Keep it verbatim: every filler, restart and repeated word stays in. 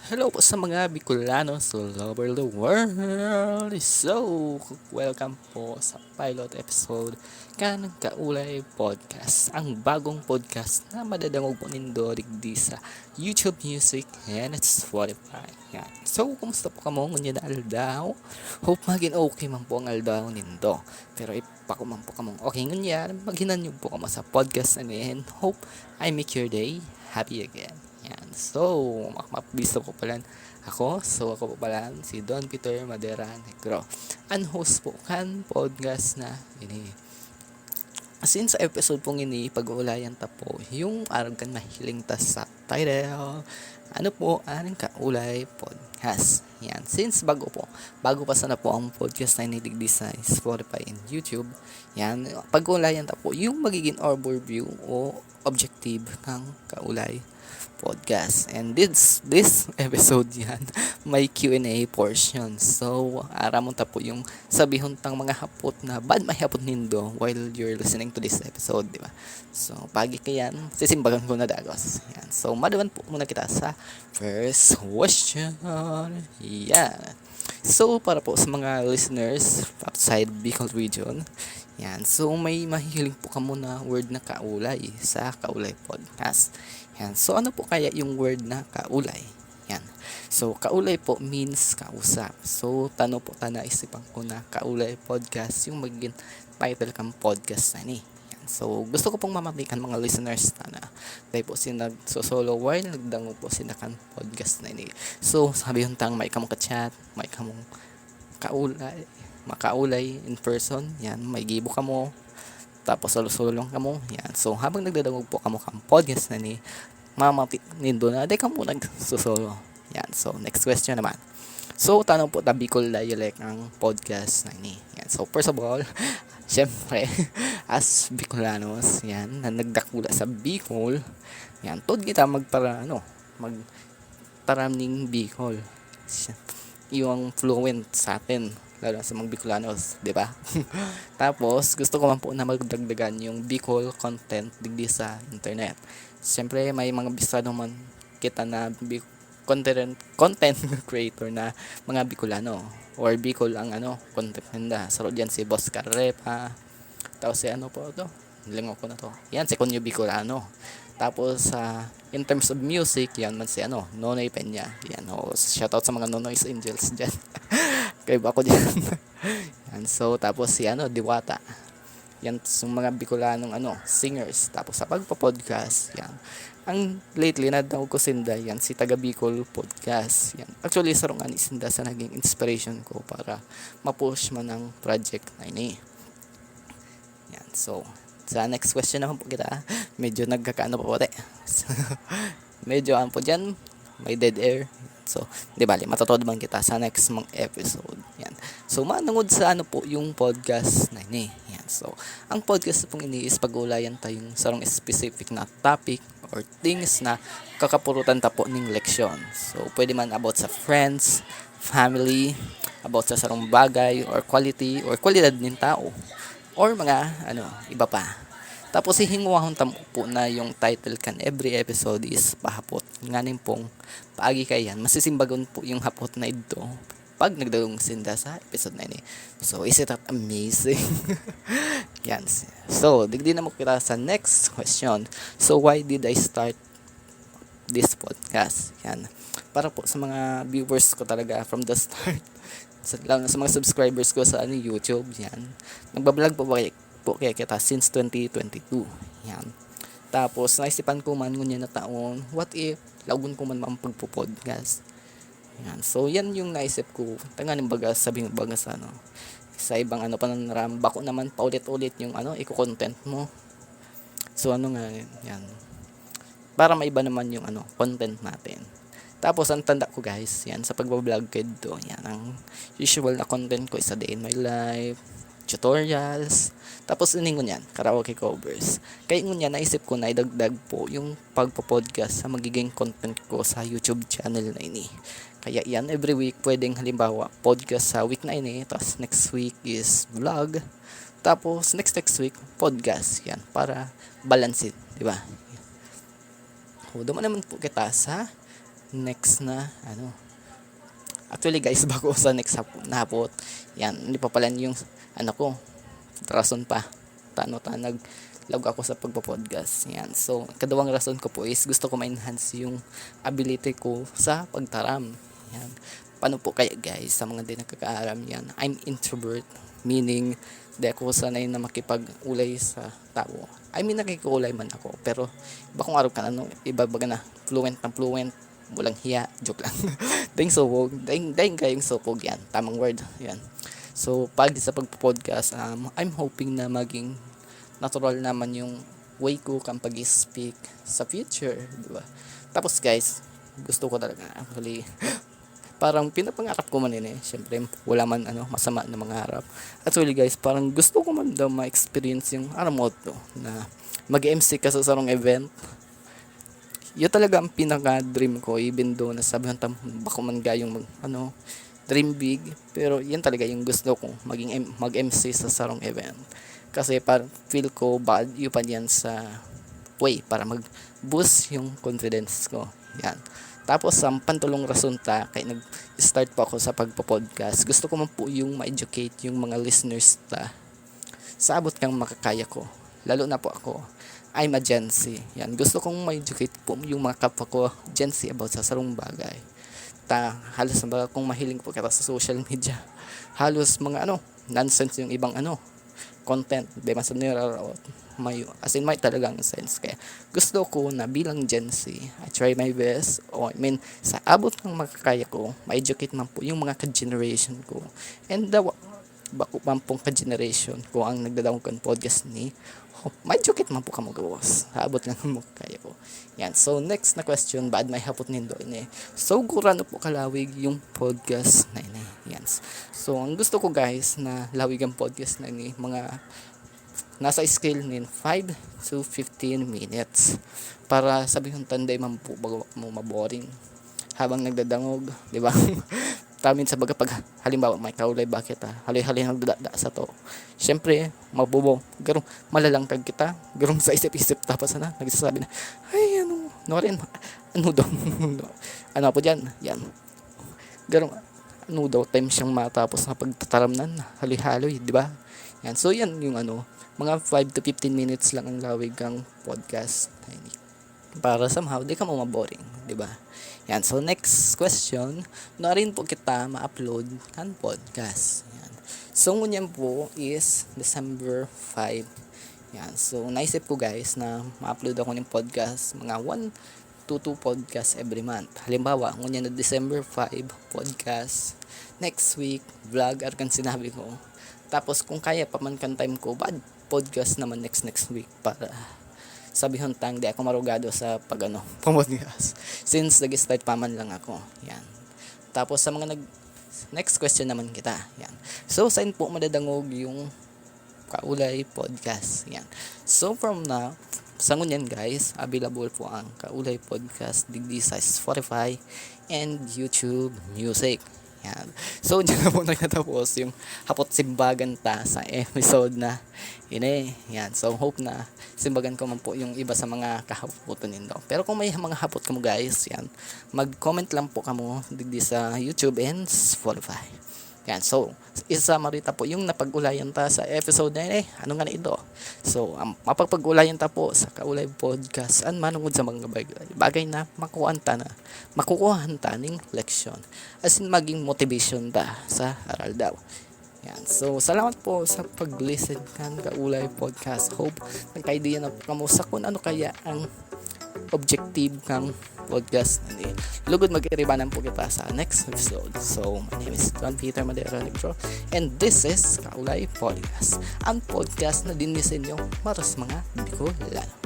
Hello po sa mga Bicolanos all over the world. So, welcome po sa pilot episode kan Kaulay Podcast, ang bagong podcast na madadangog po nindo digdi sa YouTube Music and Spotify. Yan. So, kumusta po kamo ngunyan na aldaw? Hope magin okay man po ang aldaw nindo. Pero ipakuman po kamong okay ngunyan, maghinanyog po kamo sa podcast na yan. Hope I make your day happy again. Yan. So, mak- mapabista po pala ako. So, ako po pala si Don Peter Madera Negro. Ang host po kan podcast na ini. Since episode pong ini, pag-uulayan ta po, yung arog kan mahiling ta sa title, ano po, ang Kaulay Podcast. Yan. Since bago po, bago pa sana po ang podcast na ini digdi sa Spotify and YouTube, yan, pag-uulayan ta po, yung magiging overview o objective ng Kaulay Podcast. And this, this episode yan, may Q and A portion. So, aramon ta po yung sabihon tang mga hapot na bad may hapot nindo while you're listening to this episode, di ba? So, pagi kayan, sisimbagan ko na dagos. Yan. So, maduman po muna kita sa first question. Yan. So, para po sa mga listeners outside Bicol region, yan. So, may mahihiling po kamo na word na kaulay sa Kaulay Podcast. Yan. So, ano po kaya yung word na kaulay? Yan. So, kaulay po means kausap. So, tano po ta naisipan ko na Kaulay Podcast yung magiging title kang podcast na ni. Yan. So, gusto ko pong mamati kan mga listeners ta na dahil po sila nagsosolo while nagdangog po sila kan podcast na ini. So, sabi yung tang may kamong ka-chat, may kamong kaulay, makaulay in person, yan, may gibo kamo, tapos solo-solo lang kamo, yan. So, habang nagdadangog po kamo kan podcast na ni, mamati nindo na, di kamo nagsosolo. Yan. So, next question naman. So, tano po ta Bicol dialect ang podcast na ini. Yan. So, first of all, syempre, as Bicolanos, yan, na nagdakula sa Bicol, yan, tod kita magpara, ano, magtaram ning Bicol. Siya, yung fluent sa atin, lalo na sa mga Bicolanos, di ba? Tapos, gusto ko man po na magdagdagan yung Bicol content digdi sa internet. Siyempre, may mga bisado man kita na Bi- content, content creator na mga Bicolano or Bicol ang ano, content ninda. Saro diyan si Boss Carrepa, tapos si ano po to? Lingaw ko na to. Yan, si Kunyo Bicolano. Tapos, ah, in terms of music, yan man si ano, Nonoy Peña. Yan, oh, shoutout sa mga Nonoy's Angels dyan. Kaiba ako dyan. Yan, so, tapos si ano, Diwata. Yan, yung mga Bicolanong ano, singers. Tapos sa pagpa-podcast, yan. Ang lately, nadangog ko sinda, yan, si Taga Bicol Podcast. Yan. Actually, sarong ani sinda sa naging inspiration ko para ma-push man ang project na ini. Yan. So, sa next question naman po kita, medyo nagkakaano pa po, te. Medyo ano po dyan, may dead air. So, di bali, matutod man kita sa next mong episode. Yan. So, manungod sa ano po yung podcast na ini. Yan. So, ang podcast pong ini is pag-uulayan ta yung sarong specific na topic or things na kakapurutan ta po ning leksyon. So, pwede man about sa friends, family, about sa sarong bagay or quality or kwalidad nin tao or mga ano, iba pa. Tapos hihingwahon ta po na yung title kan every episode is pahapot. Nganing pong paagi kaiyan, masisimbagon po yung hapot na idto pag nagdagong sinda sa episode na ini. So, is it not amazing? Yan. So, digdi na mo kita sa next question. So, why did I start this podcast? Yan. Para po sa mga viewers ko talaga from the start, sa, lalo na sa mga subscribers ko sa ano, YouTube, yan. Nagbablog po ba po kaya kita since twenty twenty-two. Yan. Tapos, naisipan ko man ngunyan na taon, what if, lagon ko man ang pagpo-podcast? Yan. So, yan yung naisip ko. Tanganing baga, sabi ng baga sa ano, sa ibang ano, pananaram, bako naman paulit-ulit yung ano, iko-content mo. So, ano nga, yan. Para maiba naman yung ano, content natin. Tapos, ang tanda ko, guys, yan, sa pagbablog ko ito, yan, ang usual na content ko is a day in my life, tutorials, tapos iningon yan, karaoke covers. Kaya ngunyan, naisip ko na idagdag po yung pagpo-podcast sa magiging content ko sa YouTube channel na ini. Kaya yan, every week, pwedeng halimbawa, podcast sa week na ini, tapos next week is vlog, tapos next next week, podcast. Yan, para balance it, di ba? O, duman naman po kita sa Next na, ano. Actually, guys, bago sa next hap-, na hapot, yan, hindi pa pala yung, ano ko, rason pa. Tano ta, naglaog ako sa pagpo-podcast. Yan. So, kadawang rason ko po is gusto ko ma-enhance yung ability ko sa pagtaram. Yan. Paano po kaya, guys, sa mga di nakakaaram yan? I'm introvert, meaning, di ako sanay na makipag-ulay sa tao. I mean, nakikipag-ulay man ako, pero iba kung araw ka, ano, iba baga na, fluent na fluent, walang hiya, joke lang. Daing sopog, daing, daing kayong sopog yan, tamang word, yan. So, pag sa pagpo-podcast, um, I'm hoping na maging natural naman yung way ko kan pag-speak sa future, di ba? Tapos, guys, gusto ko talaga, actually, parang pinapangarap ko man yun eh. Siyempre, wala man, ano, masama na mangarap. Actually, guys, parang gusto ko man daw ma-experience yung, alam mo to, na mag-M C ka sa sarong event. Yun talaga ang pinaka-dream ko, even though nasabihan tam, bako man gayong mag, ano, dream big. Pero yan talaga yung gusto ko, maging M-, mag-M C sa sarong event. Kasi parang feel ko, bad yung pa yan sa way para mag-boost yung confidence ko. Yan. Tapos, ang pantulong rason ta, kaya nag-start po ako sa pagpo-podcast. Gusto ko man po yung ma-educate yung mga listeners ta sa abot kang makakaya ko. Lalo na po ako, I'm a Gen Z. Yan. Gusto kong ma-educate po yung mga kapwa ko, Gen Z, about sa sarong bagay. Ta, halos na ba kung mahiling po kita sa social media? Halos mga ano, nonsense yung ibang ano, content. Di man sa niraraot. May, as in, may talagang sense. Kaya gusto ko na bilang Gen Z, I try my best. O, I mean, sa abot ng makakaya ko, ma-educate man po yung mga ka-generation ko. And the wa-, bako man pong ka-generation ko ang nagdadangog kan podcast ni, oh, ma-educate man po kamo gabos. Sa abot lang ng makakaya ko. Yan. So, next na question, baad may hapot nindo ini. So, gurano po kalawig yung podcast na ini. Yan. So, ang gusto ko, guys, na lawig ang podcast na ini, mga nasa scale nin five to fifteen minutes. Para sabihon ta, dai man po baga mo maboring habang nagdadangog, di ba? Tamin sa baga pag, halimbawa, may kaulay ba kita, haloy-haloy nagdadada sa to. Siyempre, mabobo, garong malalangkag kita, garong sa isip-isip, tapos na, nagsasabi na, "Ay, ano, Norin, ano daw?" Ano po dyan? Yan. Garong, ano daw, time siyang matapos na pagtataramnan, haloy-haloy, di ba? Yan. So, yan yung ano, mga five to fifteen minutes lang ang lawig kang podcast. Ay, para somehow, di ka mo maboring, di ba? Yan. So, next question, nuarin po kita ma-upload kan podcast? Yan. So, ngunyan po is December five. Yan. So, naisip ko, guys, na ma-upload ako ng podcast mga one to two podcast every month. Halimbawa, ngunyan na December five, podcast. Next week, vlog, arkan sinabi ko. Tapos, kung kaya pa man kan time ko, bad podcast naman next next week para sabihon tang di ako marugado sa pag-ano, pamodcast. Since nag-start pa man lang ako. Yan. Tapos sa mga nag-, next question naman kita. Yan. So, saan po madadangog yung Kaulay Podcast? Yan. So, from now, sa ngunyan, guys, available po ang Kaulay Podcast digdi sa Spotify and YouTube Music. Yan. So, dyan na po nagtatapos yung hapot simbagan ta sa episode na ini. Yan. So, hope na simbagan ko man po yung iba sa mga kahapoton nindo. Pero kung may mga hapot kamo, guys, yan, mag-comment lang po kamo digdi sa YouTube and Spotify. Yan. So, isa marita po yung napag-ulayan ta sa episode na ini. Ano nga na ito? So, ang mapagpag-ulayan ta po sa Kaulay Podcast, an manungod sa mga bagay, bagay na makuhaan ta na, makukuhaan ta ning leksyon. As in, maging motivation ta sa aral daw. Yan. So, salamat po sa pag-listen kan Kaulay Podcast. Hope nagka-idea na po kamo sa kung ano kaya ang objective kang podcast ini. Lugod, mag-iribanan po kita sa next episode. So, my name is John Peter Madera Negro, and this is Kaulay Podcast, ang podcast na dinhi sa inyo para sa mga Bicolano.